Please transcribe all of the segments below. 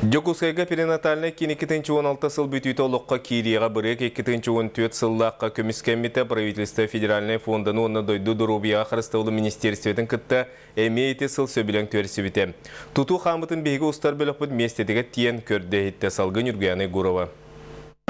Дьокуускайга перинатальнай киин 2016 сыл бүтүүтэ олоххо киириэҕэ бырыак 2014 сыллаахха көмүскэммитэ правительство федеральнай фонданы уонна дойду доруобуйаҕа харыстабылын министерствотын кытта эмиэ ити сыл сөбүлэҥ түһэрсибитэ. Тутуу хаамытын биһиги устар бөлөхпүт миэстэтигэр тиийэн көрдө-иһиттэ. Салгыы Ньургуяна Егорова.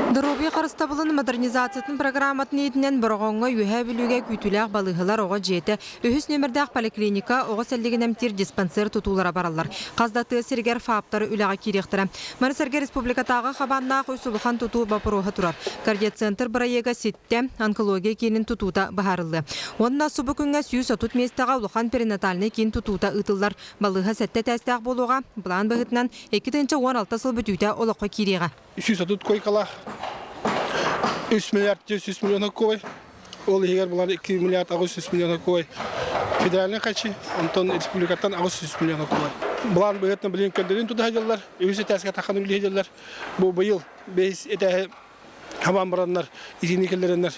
Доруобуйа харыстабылын модернизациятын программатын иитинэн Бороҕоҥҥо Үөһээ Бүлүүгэ күүтүүлээх балыыһалар оҕо дьиэтэ, үһүс нүөмэрдээх поликлиника, оҕо сэллигин эмтиир диспансер тутуулара бараллар. Хас да тыа сиригэр ФАП-тар үлэҕэ киириэхтэрэ. Маны сэргэ республикатааҕы хабааннаах үс улахан тутуу боппуруоһа турар. Кардиоцентр бырайыага ситтэ, онкология киинин тутуута быһаарыллыа. Уонна субу күҥҥэ 130 миэстэҕэ улахан перинатальнай киин тутуута ыытыллар. Балыыһа сэттэ этээстээх буолуоҕа, былаан быһыытынан 2016 сыл бүтүүтэ олоххо киириэҕэ. 330 койкалаах 3 миллиард 400 миллион кой ол иһигэр булар 2 миллиард 800 миллион кой федеральный хачи онтон республикаттан 800 миллион кой былаан быһыытынан билигин көрдөрүүн тута сылдьаллар үһүс этээскэ таххан үлэлии сылдьаллар бу быйыл бэһис этээһи хабан бараннар итини киллэрэннэр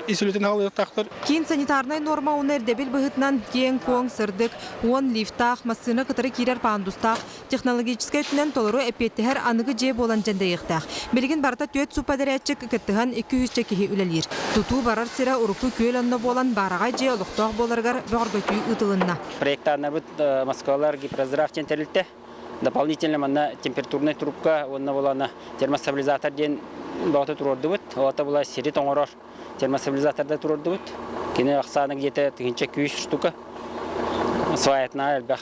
ис үлэтин хаалыахтаахтар. Киин санитарнай нуорма уонна ирдэбил быһыытынан киэҥ-куоҥ, сырдык, уон лифтаах, массыына кытары киирэр пандустаах, технологическай өттүнэн толору эппиэттэһэр аныгы дьиэ буолан дьэндэйиэхтээх. Билигин барыта түөрт субпэдэрээтчик кыттыһан 200 киһи үлэлиир. Тутуу барар сирэ урукку күөл онно буолан баараҕай дьиэ олохтоох буоларыгар бөҕөргөтүү ыытылынна. Проектанабыт Москвалар гипроздрав диэн тэрилтэ. Дополнительно манна температурнай трубка уонна буолана термостабилизатор диэн бөҕөтө туруордубут. Ол була сири тоҥорор термостабилизаторда туруордубут. Кини ахсаана где-то 1100 штука. Сваятына элбэх.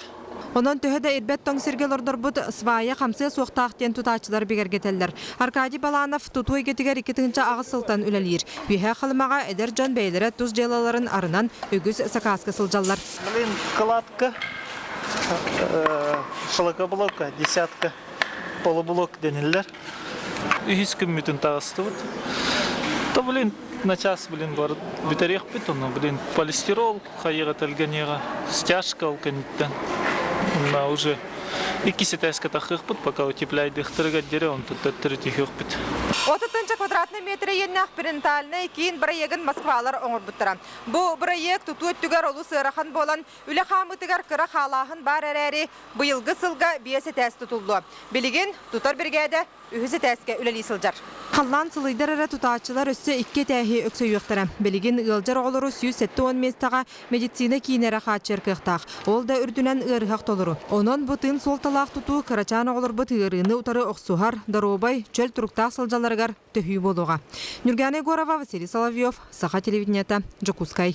Онон төһө да ирбэт тоҥ сиргэ олордорбут свая хамсыа суохтаах диэн тутааччылар бигэргэтэллэр. Аркадий Баланов тутуу эйгэтигэр 2008 сылтан үлэлиир. Үөһээ Халымаҕа эдэр дьон бэйэлэрэ тус дьыалаларын арынан үгүс сакааска сылдьаллар. Блин, кладка, шлакоблока, десятка, полублок дэниллэр. Үһүс күммүтүн таҕыстыбыт. То, блин, на час, блин, бар бүтэриэхпит, ону, блин, полистирол хайыга тэлгэниэҕэ, стяжка ол кэнниттэн. Онно уже иккис этээскэ тахыахпыт, пока утепляйдыахтарыгар диэри, онтон төттөрү түһүөхпүт. 30 квадратный метр иэннээх перинатальнай киин бырайыагын Москвалар оҥорбуттара. Бу бырайыак тутуу өттүгэр олус ыарахан буолан, үлэ хаамыытыгар кыра хаалааһын баар эрээри, быйылгы сылга биэс этээс тутуллуо. Билигин тутар биригээдэ үһүс этээскэ үлэлии сылдьар. Халлаан сылыйдар эрэ тутааччылар өссө икки этээһи өксөйүөхтэрэ. Билигин ыалдьар оҕолору 170 миэстэҕэ медицина киинэ эрэ хааччыйар кыахтаах. Ол да үрдүнэн ыарыһах толору. Онон бу тыын суолталаах тутуу кырачаан оҕолорбут ыарыыны утары охсуһар, доруобай, чөл туруктаах сылдьалларыгар төһүү буолуоҕа. Ньургуяна Егорова, Василий Соловьев, Саха телевидениета, Дьокуускай.